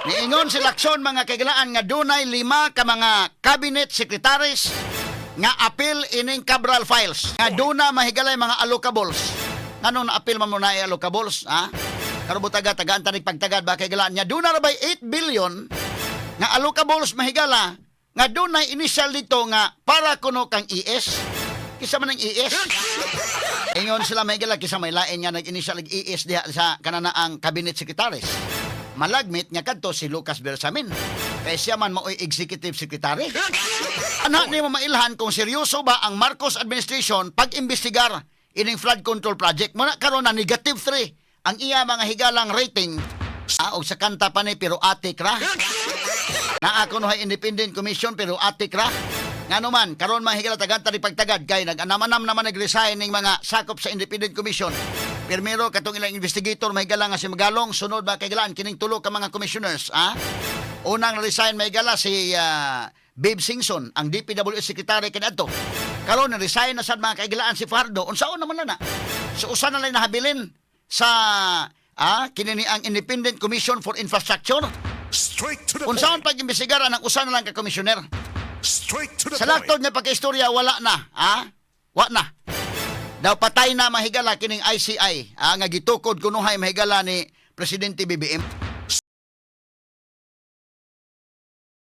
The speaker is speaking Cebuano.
Niingon si Lacson, mga kahigalaan, nga dunay lima ka mga cabinet secretaries nga apil ining Cabral files. Nga duna, mahigalay, mga allocables. Nganong na-apil man mo na allocables, ha? Karon butaga tagaan tanig pagtagad ba, kahigalaan nya duna ra bay 8 billion nga allocables, mahigala, nga dunay initial dito nga para kuno kang ES. Kisa man ang ES? Ingon sila, mahigala, kisa may lain nga nag-initial og ES diha sa kananaang cabinet secretaries. Malagmit nga kadto si Lucas Bersamin. Kay siya man maoy executive secretary. Ana nimo mailhan kung seryoso ba ang Marcos administration pag-imbestigar ining flood control project. Muna karon na negative 3 ang iya mga higalang rating. Ah, og sa kanta pa ni, pero atik ra. Naa kunohay independent commission pero atik ra. Ngano man, karon, mga higala, tagantad ni pagtagad kay nag-anam-anam naman nag-resign ning mga sakop sa independent commission. Primero katong ilang investigator, mahigala, nga si Magalong, sunod ba kay kining tulo ka mga commissioners, ah. Unang resign, mahigala, si Babe Singson, ang DPWH secretary kaniadto. Karon resign na sad, mga kaigalaan, si Fajardo. Unsaon naman na na? So usa na lang nahabilin sa kini ni ang Independent Commission for Infrastructure. Straight to the Unsaon point. pag-imbestigaran ang usa na lang ka komisyoner? Straight to the Sa point. laktod nga pagkaistorya, wala na, ha? Wa na. Daw patay na, mahigala, kining ICI, ah, nga gitukod kunuhay, mahigala, ni Presidente BBM.